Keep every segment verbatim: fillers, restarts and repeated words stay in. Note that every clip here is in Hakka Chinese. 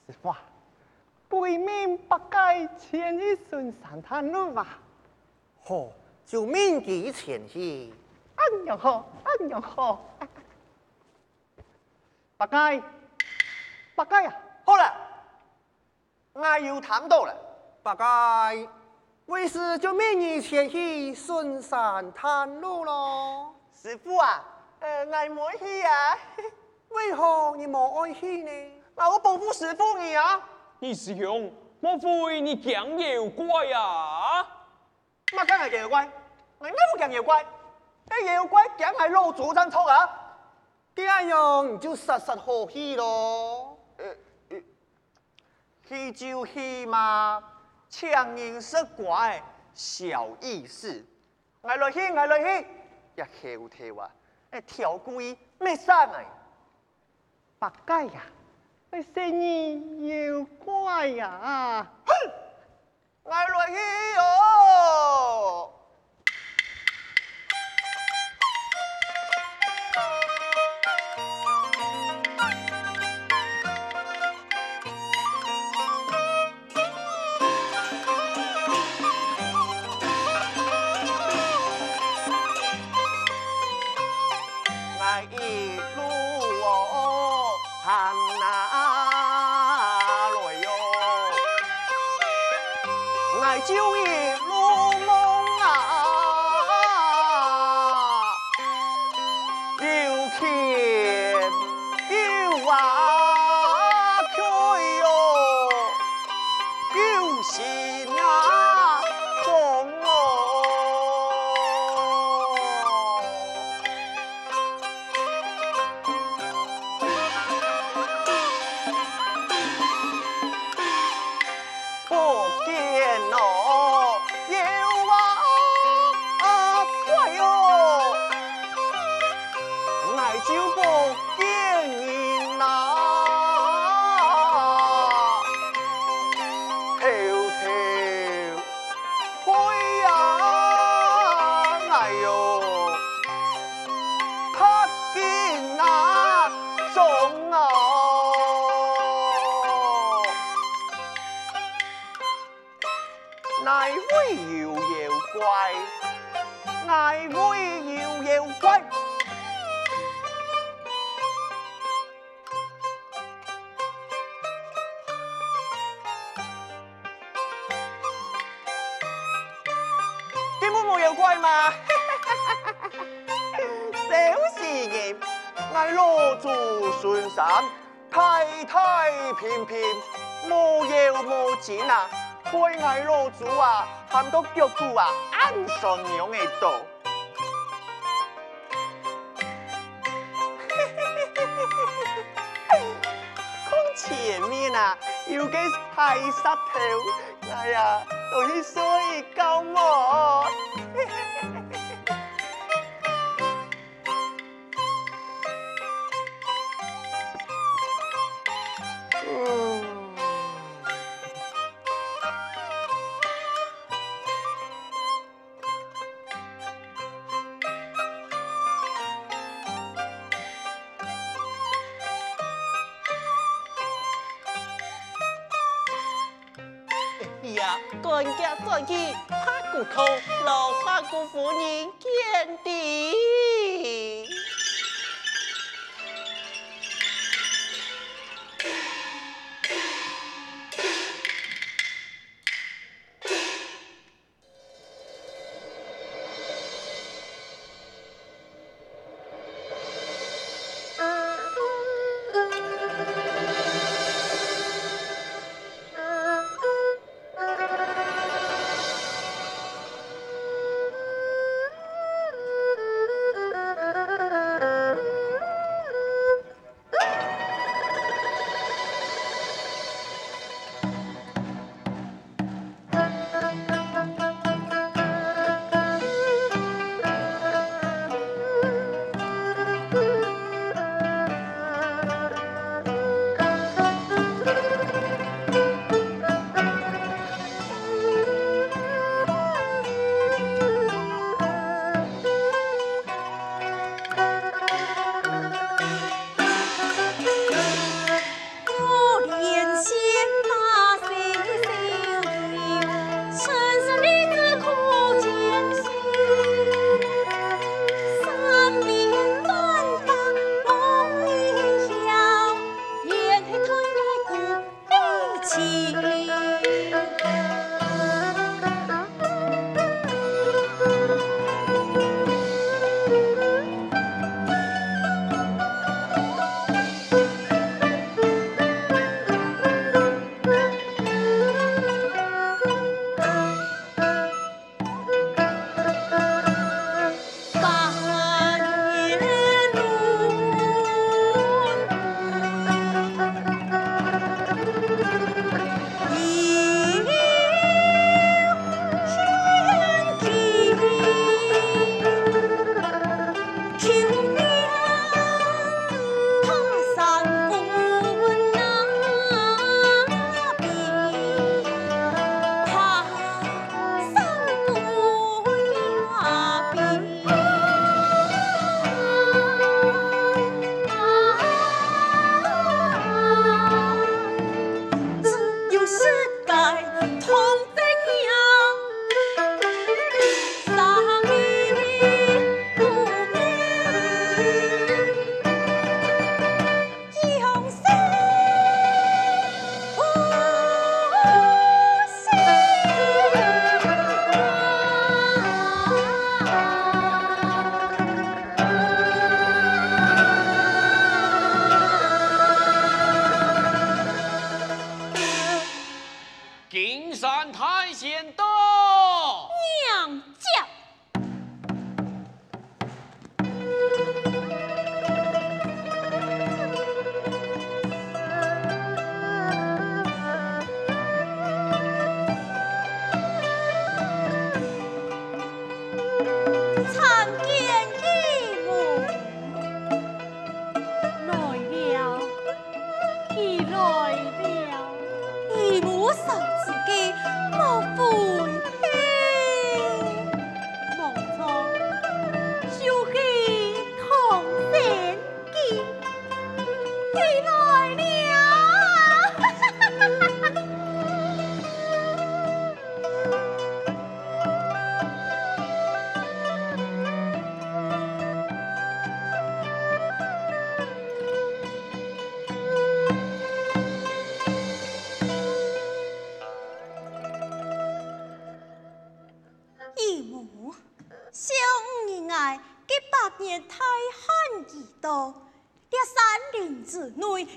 師傅啊，背面八戒前去巡山探路啊。好，就命佢前去。恁樣好，恁樣好。八戒，八戒啊！好了， 𠊎有聽到了。八戒，為師就命你前去巡山探路咯。師傅啊，呃，𠊎無愛去啊。為何你無愛去呢？𠊎愛保護師傅你啊。二師兄，莫非你驚妖怪啊？ 麼个𠊎驚妖怪？𠊎哪有驚妖怪？該妖怪驚𠊎老祖正著啊！該恁樣你就煞煞好去咯。呃，呃，去就去嘛，請人食瓜仔，小意思。𠊎來去，𠊎來去。這猴頭啊，哎，挑故意，滅煞𠊎。 八戒呀，該細人妖怪呀！哼！𠊎來去哦！𠊎一路哦行啊來喲，𠊎就一路望啊，又去 又啊去喲，又心啊痛哦。不见哦，妖啊怪哦！ 𠊎就不見人啊，偷偷去啊，𠊎喲，怕驚啊，撞啊！ 哪位有妖怪？哪位有妖怪？根本無妖怪嘛！笑死人！𠊎老祖巡山， 大大平平，無妖無精啊，害𠊎老祖啊，喊到腳骨啊，恁酸樣仔多。看前面啊，有個大石頭，哎呀，落去睡一覺無？ 哎呀，趕遽轉去，白骨湯摎白骨夫人見禮。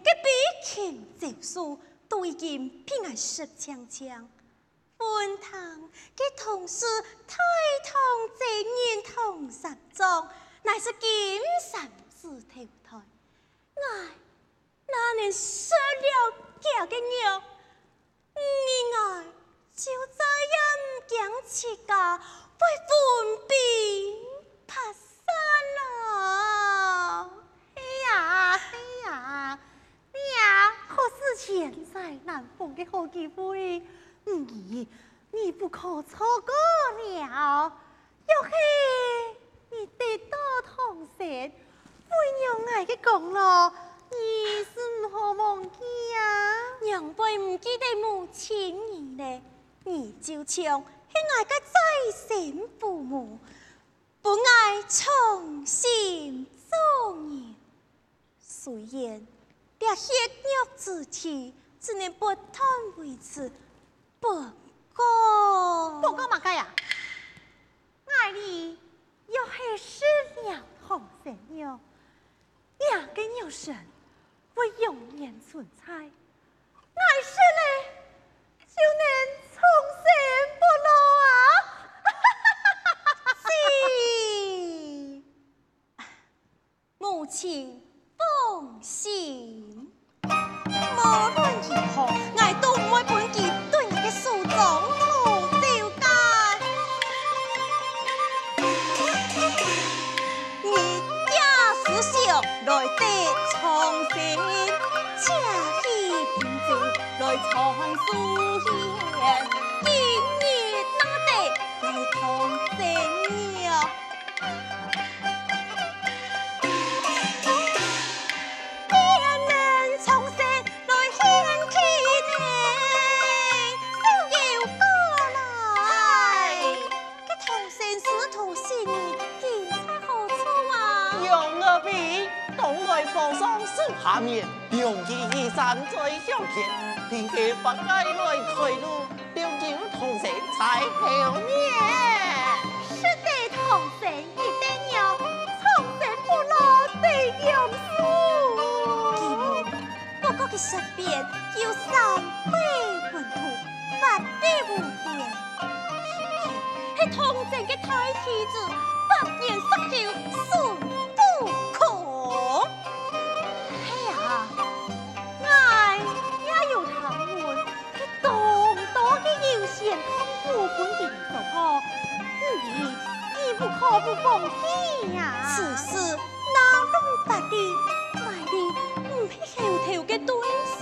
个飛禽走獸都已經分𠊎食淨淨。 飯堂个同事大堂濟人同三莊，乃是金山寺頭台。𠊎哪能食了厥个肉？毋係𠊎就再也毋驚自家會分崩白散啦。係啊，係啊， 這啊，可是千載難逢个好機會，毋係你不可錯過了。若係你得到唐僧，為娘𠊎个功勞，你係毋好忘記啊！娘會毋記得母親你呢？你就像係𠊎个再生父母，分𠊎重新做人。 雖然這血肉之軀只能不斷維持，不過，不過麼个啊？𠊎俚若係食了唐僧肉，這个肉身會永遠存在。𠊎食了就能長生不老啊！是。 母親放心，無論如何，𠊎都毋會分佢對𠊎个手中偷走个。你這時想來得長生，且去飲酒來長壽仙，今日哪得來同生了。 羊兒皮，東來火上十八年，兩日一山再相見，定係八戒來開路。 留有唐僧在後面。食得唐僧一滴肉，長生不老得陽壽。既無不過个舌邊有三杯溫度，發力無邊。係唐僧个大弟子，百年殺狗孫悟空。係啊，𠊎也有聽聞， 當多个有仙童富貴人所好，毋知你不可不放棄呀。此事哪容不得，𠊎俚毋係後頭个對手。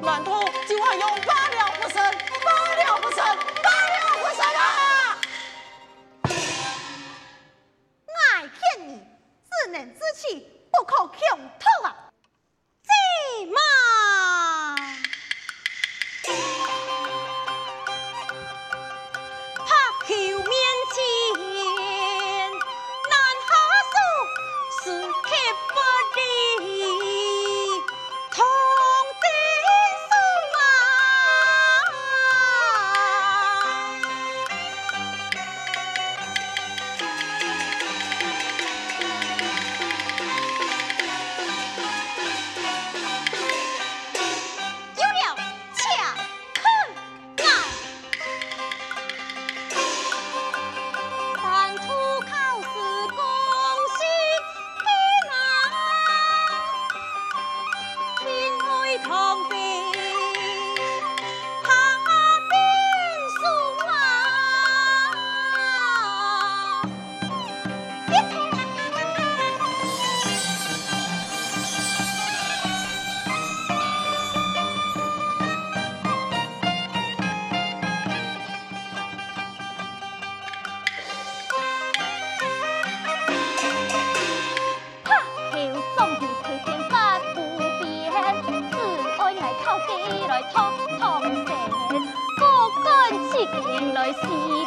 難道就恁樣罷了不成？罷了不成？罷了不成啊！𠊎勸你，只能自棄，不可強奪啊！ 且慢！白猴面前，難下手，是極不利，唐僧送啊！ 有了，且看啊！凡土考試公式，必拿青梅同杯，怕冰霜啊！ 白猴撞牛，齊天法無邊，只愛𠊎討計來討唐僧，果敢自己來死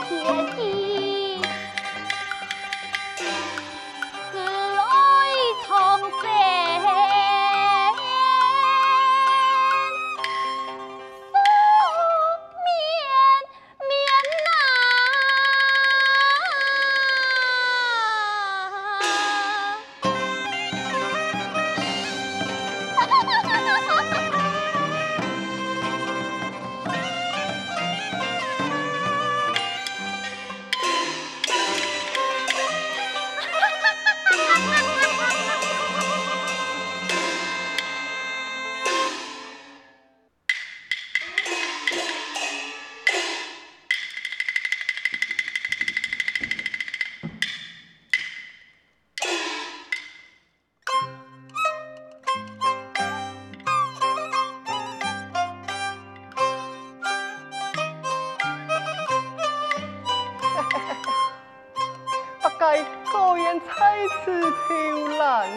天去。只愛唐僧。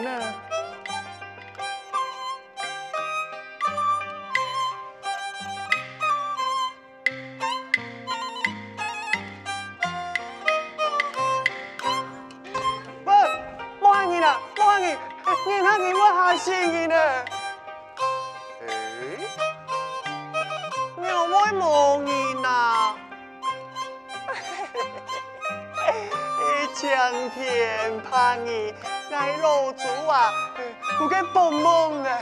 呢。喂，無閒人啊，無閒人，人客人會嚇死人呢。誒，仰會無人啊？ 晴天白日，𠊎老祖啊，佢个幫忙啊！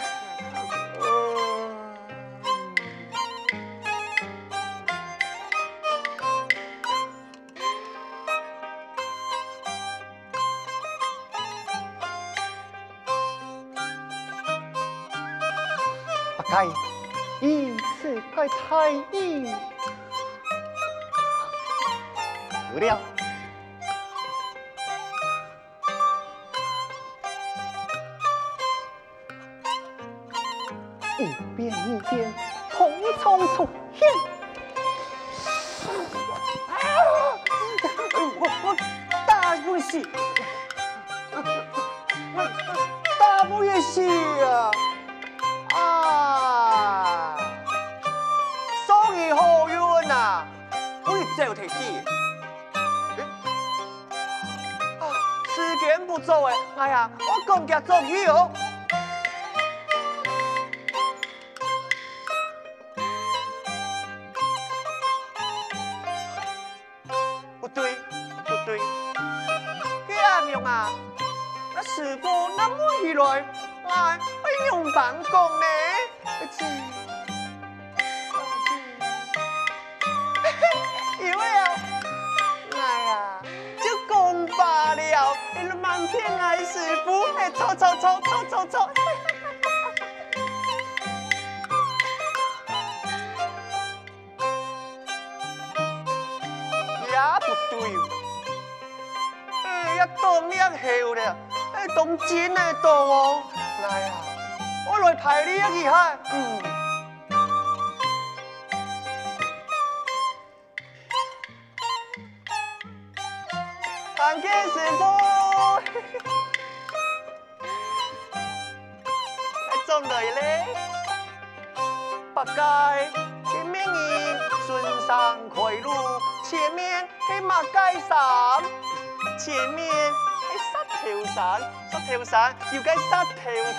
八戒，以此个大意。有了。一遍二遍，通通出现。我，我打不死。 打不也死啊！啊，送你好運啊！我走忒去。啊，時間不早欸，哎呀，我趕遽轉去哦。 不對，不對，恁樣啊，該師傅若問起來，𠊎愛仰般講呢？有了，𠊎啊，就講罷了，你慢騙𠊎師傅，嘿，錯，錯，錯。 也不對哦。哎，也當然後了，哎，當真个到哦。來啊，𠊎來排你一下。嗯。還見師傅。 來，轉來咧。八戒，今晡日順山開路，前面係麼个山？前面係石頭山，石頭山有个石頭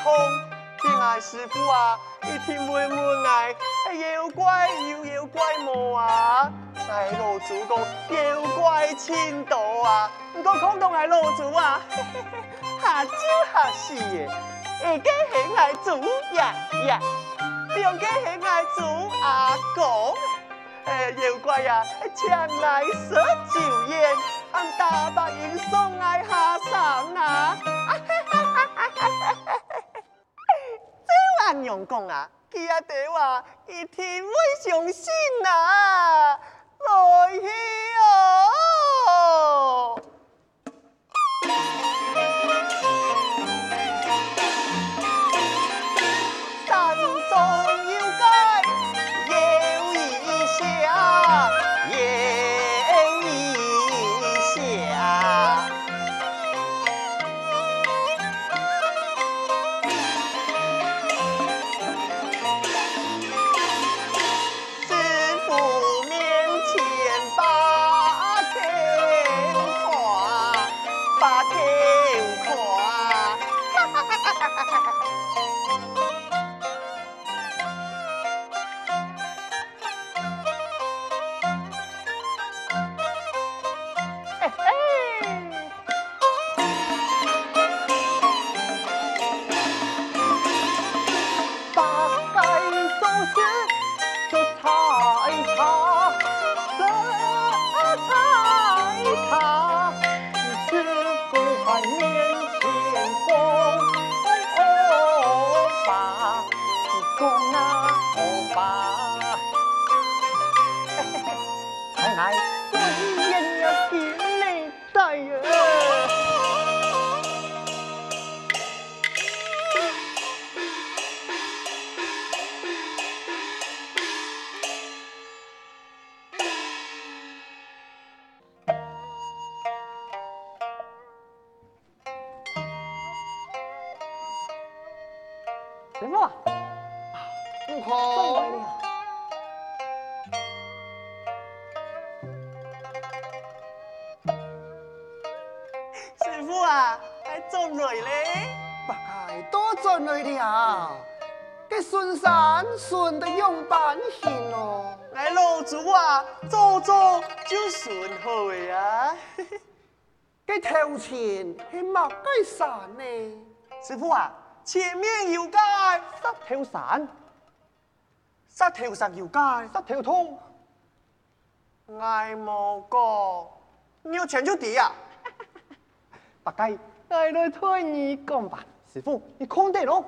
洞。係𠊎師傅啊，一定會問𠊎，妖怪有妖怪無啊？𠊎老祖講妖怪盡多啊， 毋過看到𠊎老祖啊，嚇就嚇死咧！一个係𠊎祖爺爺，兩个係𠊎祖阿公。哎，妖怪啊，請𠊎食酒宴，還打白纓送𠊎下山啊！ 照恁樣講啊，佢兜啊，一定會相信啊！來去哦！山中有个有一下，有一下。 师傅面前把头看，把头看。嘿嘿。 八戒做事就採茶，採茶，師傅還面前講，哦，哦，吧，講啊，哦，吧。 看來我是遠遠見你在啊。師傅啊，悟空。轉來了。師傅啊，𠊎轉來咧。八戒都轉來了，該巡山巡到仰般形哦？𠊎老祖啊，早早就巡好了啊。 該頭前係麼个山呢？師傅啊，前面有个石頭山。石頭山有个石頭洞。𠊎無講，你有錢就知啊。八戒，𠊎來替你講吧。師傅，你看得咯。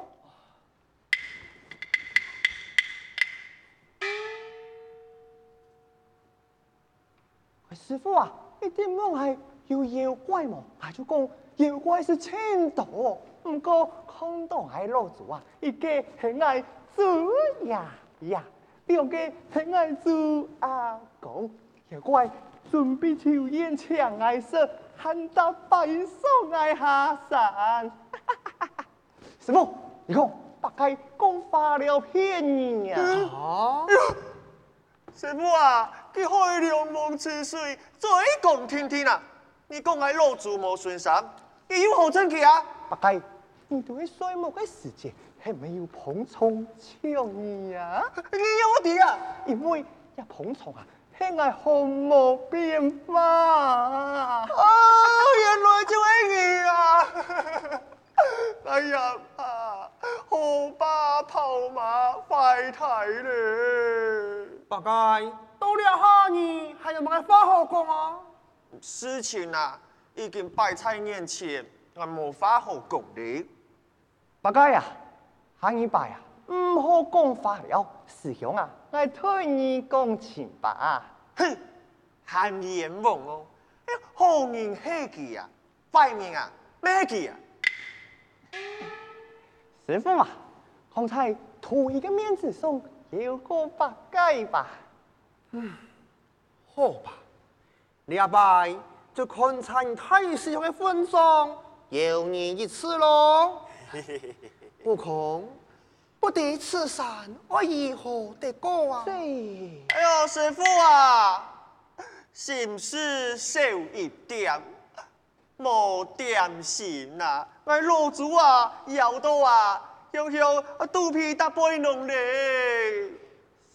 師傅啊，你知毋知有妖怪無？𠊎就講妖怪係盡多，毋過看到𠊎老祖啊，一個係𠊎豬爺爺，兩個係𠊎豬阿公。妖怪準備抽菸請𠊎食，還打敗送𠊎下山。師傅，你看，八戒講話了騙你啊！啊？ 師傅啊，佢害兩汪池水，嘴講定定啊！你講𠊎老祖無巡山，佢有何證據啊？八戒，你都係睡目个時節，係毋係有膨蟲蛀你啊？你仰會知啊？因為這膨蟲啊，係𠊎毫無變化。啊，原來就係你啊！ 哎呀，啊，河壩泡麻壞忒咧。八戒，到這下你還有麼个話好講啊？事情啊，已經擺在眼前，𠊎無話好講咧。八戒啊，下二擺啊，毋好講話了，師兄啊，𠊎替你講情吧。哼，還冤枉哦！哎，好人係佢啊， 壞人啊，乜係佢啊！師傅啊，看在徒兒个面子上，饒過八戒吧。好吧，這擺就看在大師兄个份上，饒你一次咯。悟空，不知此山愛如何得過啊？哎喲，師傅啊，心事少一點。 無點心啊！𠊎老祖啊，枵到啊，雄雄肚皮打背囊咧。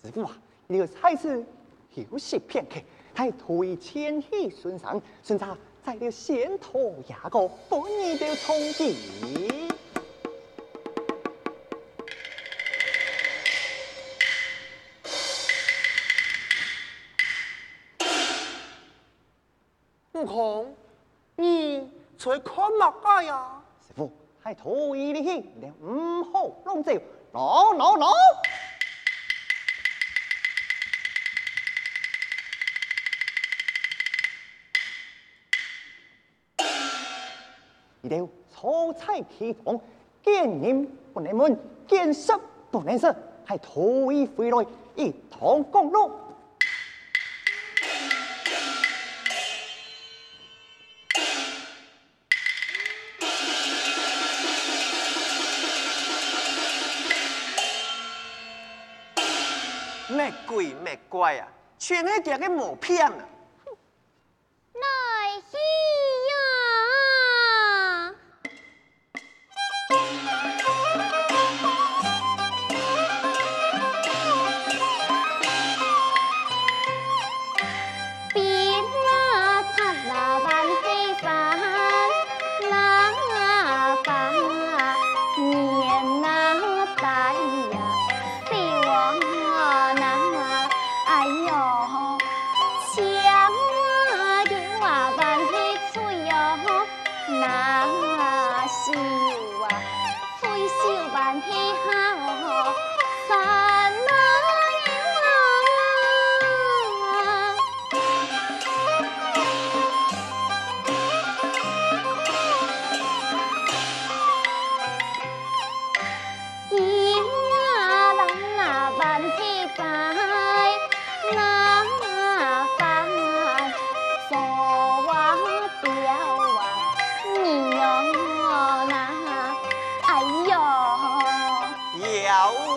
師傅啊，你个菜市休息片刻，待徒兒前去巡山，巡查摘了仙桃野果，分你兜充飢。 悟空，你在看麼个啊？師傅，待徒兒離去，你毋好浪走，喏，喏，喏！你兜坐在其中， 見人不能問，見色不能食，待徒兒回來一同講囉。乜鬼乜怪啊，全係佢个毛病啊！ 來去呀！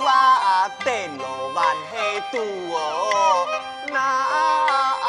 啊，等老還係堵哦，那